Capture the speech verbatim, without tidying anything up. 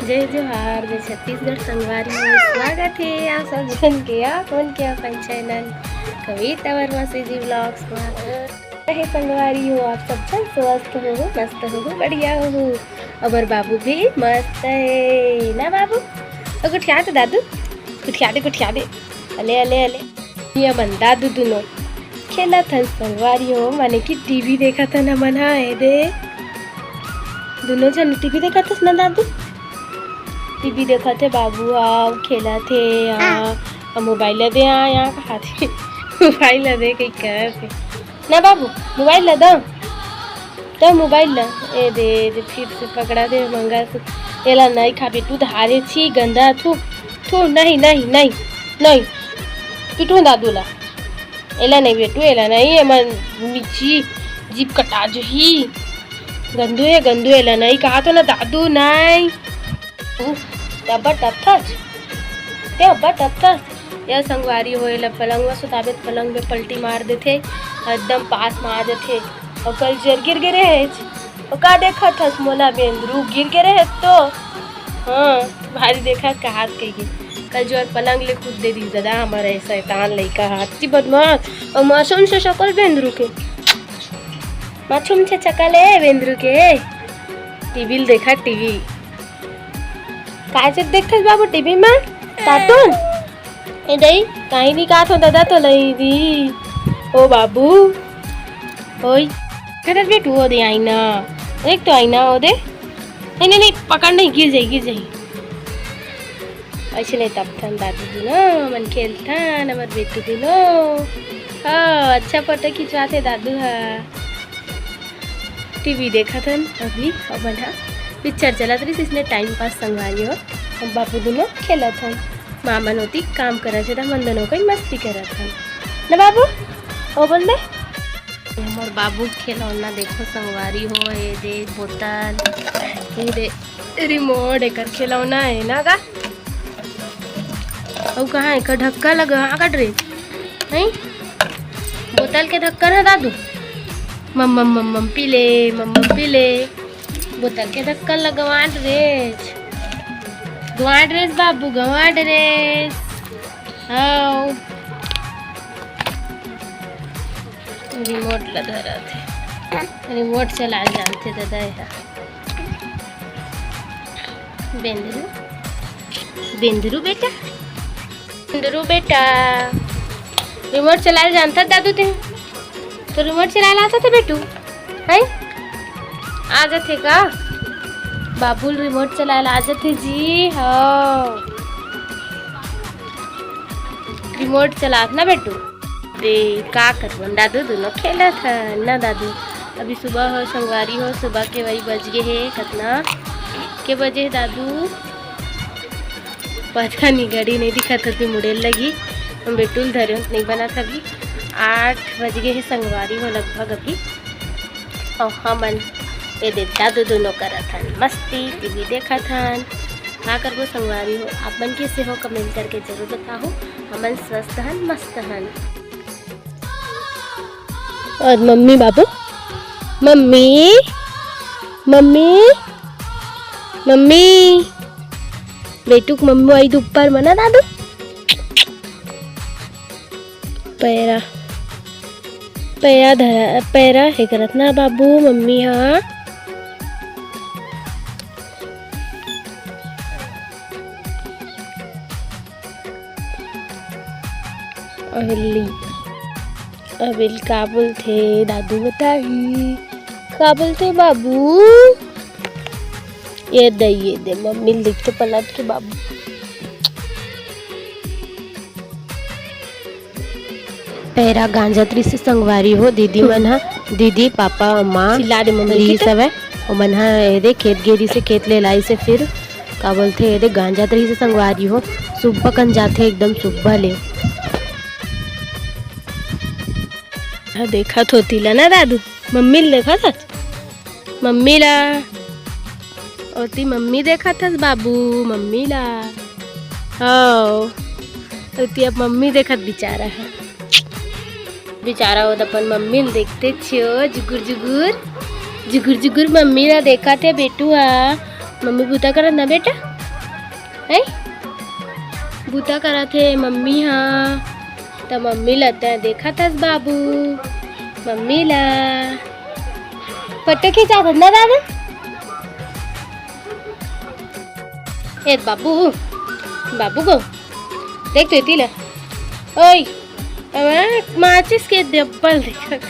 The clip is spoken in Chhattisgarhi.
जय जोहार, जय छत्तीसगढ़ संगवारी हो। स्वागत हे आप सब झन के, आप मन के अपन चैनल कविता वर्मा सीजी व्लॉग्स मा। हे संगवारी हो, आप सब झन स्वस्थ हो, मस्त हो, बढ़िया हो। हमर बाबू भी मस्त हे ना बाबू? ओ, गुठिया दे दादू, गुठिया दे, गुठिया दे। अले, अले, अले। ये मन दादू दुनो खेलत हन संगवारी हो, माने कि टीवी देखत हन हमन हा। ए दे, दुनो झन टीवी देखत हस ना दादू? टीवी देखत हे बाबू, आओ खेलत हे, आ, आ मोबाइल ला दे, आ, यहाँ कहा थे। मोबाइल ला दे, कहीं करत हे। ना बाबू, मोबाइल ला दो। तो मोबाइल ला, ए दे, ए दे, फिर से पकड़ा दे मंगलसूत्र। एला नहीं खा बेटू, धारे छी, गंदा, थू, थू, नहीं, नहीं, नहीं, नहीं। पिटू दादू ला। एला नहीं बेटू, एला नहीं, एमन मिर्ची, जीभ कटा जही। गंदू हे, गंदू, एला नहीं कहा तो ना दादू, नहीं। तब टपथस, ते अब्बा टपथस। या संगवारी हो, एला पलंग म सुताबे त पलंग में पलटी मार देथे, एकदम पास म आ जथे। अउ कल जोर गिर गे रहेच। अउ का देखत हस मोला बेंदरू, गिर गे रहेच तो? हाँ, भारी देखत कहात कहिके। कल जोर पलंग ले कूद दे दिस ददा, हमर ए शैतान लइका ह, अति बदमाश। अउ मासूम से शकल बेंदरू के, मासूम से शकल ए बेंदरू के। टीवी ल देखा, टीवी। काय चीज देखथस बाबू टीवी में? कार्टून? ए दई, काहे नहीं काथो दादा तो लई दी। ओ बाबू, ओई, खदर बेटू, ओ दे आईना। देख तो आईना, ओ दे। नहीं, नहीं, नहीं, पकड़ नहीं, गिर जाई, गिर जाई। ऐसे नहीं तब थन दादू दुनो, मन खेलथन, हमर बेटू दुनो। हाँ, अच्छा फोटो खिंचवाथे दादू हा। टीवी देखत हन अभी, हमन ह पिक्चर चलत रहिस, इसने टाइम पास संगवारी हो। हम बाबू दुनो खेलत हन, मामा नोती काम करत हे, त हमन दुनो कोई मस्ती करत हन न बाबू। ओ बोल दे, हमर बाबू खिलौना देखो संगवारी हो, ए दे बोतल, ए दे रिमोट, एकर खिलौना है ना का? अउ कहाँ एकर ढक्का लगा? हाँ, कट रे, नहीं? बोतल के ढक्कन है दादू। मम, मम, मम, मम, पी ले, मम, मम, पी ले। बोतल के ढक्कन लगवान रेस। गवान रेस बाबू, गवान रेस। आओ। रिमोट ला धरत हे। रिमोट चला जानथे दादा एहा। बेंदरू, बेंदरू बेटा, बेंदरू बेटा, रिमोट चलाए जानता दादू ते? तो रिमोट चलाए ला आता था बेटू, हैं? आ जाथे का? बाबू ल रिमोट चलाए ला आ जाथे जी, हाँ। रिमोट चलात ना बेटू। दे, का करबन, दादू दुनो खेलत हन ना दादू। अभी सुबह हो, संगवारी हो, सुबह के वही बज गे हे, कतना के बजे हे दादू? पता नहीं, घड़ी नहीं दिखत होती, मुड़ेल लगी। हम बेटू ल धरे हों, नहीं बनत अभी। आठ बज गे हे संगवारी हो लगभग अभी। अउ हमन ए दे दादू दुनो करत हन मस्ती, टीवी देखत हन। का करबो संगवारी हो, आप मन कैसे हो, कमेंट करके जरूर बताओ। हमन स्वस्थ हन, मस्त हन। और मम्मी बाबू, मम्मी, मम्मी, मम्मी, बेटू के मम्मी आई ऊपर मना दादू। पैरा, पैरा धरा, पैरा हे करत ना बाबू, मम्मी हा। अबेली, अबेल का बोलथे दादू बताही, का बोलथे बाबू? ये दे, ये दे, मम्मी ल दिखथे पलट के बाबू। पैरा गांजत रिहिस संगवारी हो, दीदी मन ह, दीदी, पापा, माँ चिल्ला दे मम्मी रिहिस हवय। ओमन ह एदे खेत गे रिहिस, खेत ले लाइस हे, फिर का बोलथे, एदे गांजत रिहिस संगवारी हो, सुब्बा कन जाथे एकदम सुब्बा ले। हा, देखत होती ला ना दादू, मम्मी ल देखत हस? मम्मी ला। ओती मम्मी देखत हस बाबू, मम्मी ला। हव। ओती अब मम्मी देखत बिचारा ह। बिचारा ओत अपन मम्मी ल देखते छियो, जुगुर जुगुर। जुगुर जुगुर मम्मी ला देखत हे बेटू हा। मम्मी बूता करत ना बेटा? ए, बूता करत हे मम्मी हा। त मम्मी ला तैं देखत हस बाबू, मम्मी ला। फोटो खिंचात हस ना दादा? ए बाबू, बाबू गो, देख तो एती ला। ओए, अब माचिस के डब्बा ल देखत।